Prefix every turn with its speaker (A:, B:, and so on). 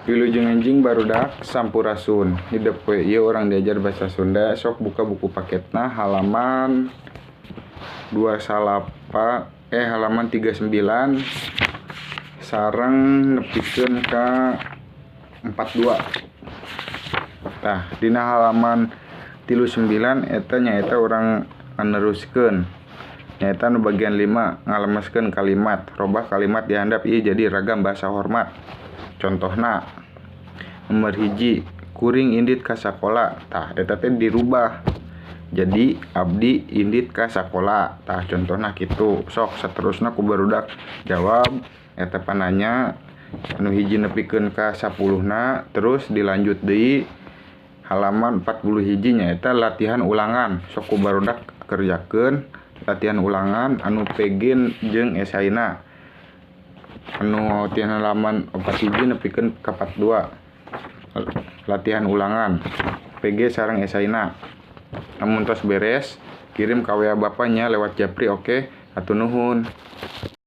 A: Wilujeng enjing, barudak. Sampurasun. Hidep we. Ieu urang diajar bahasa Sunda. Sok buka buku paketna halaman 28, eh, halaman 39 sareng nepikeun ka 42. Tah, dina halaman 39 eta nyaeta urang nganeruskeun, nyaeta nu bagian 5, ngalemeskeun kalimat. Robah kalimat di handap ieu jadi ragam bahasa hormat. Contohna nomor 1, "Kuring indit ka sakola." Tah, eta teh dirubah jadi "Abdi indit ka sakola." Tah, contohna kitu. Sok saterusna ku barudak jawab eta pananya anu 1 nepikeun ka 10 na. Terus dilanjut deui halaman 40 hiji, nyaeta latihan ulangan. Sok ku barudak kerjakeun latihan ulangan anu PG jeung esaina, anu ti halaman 4 hiji nepikeun ka 42, latihan ulangan PG sareng esaina. Lamun tos beres, kirim ka WA Bapaknya lewat japri. Oke, hatur nuhun.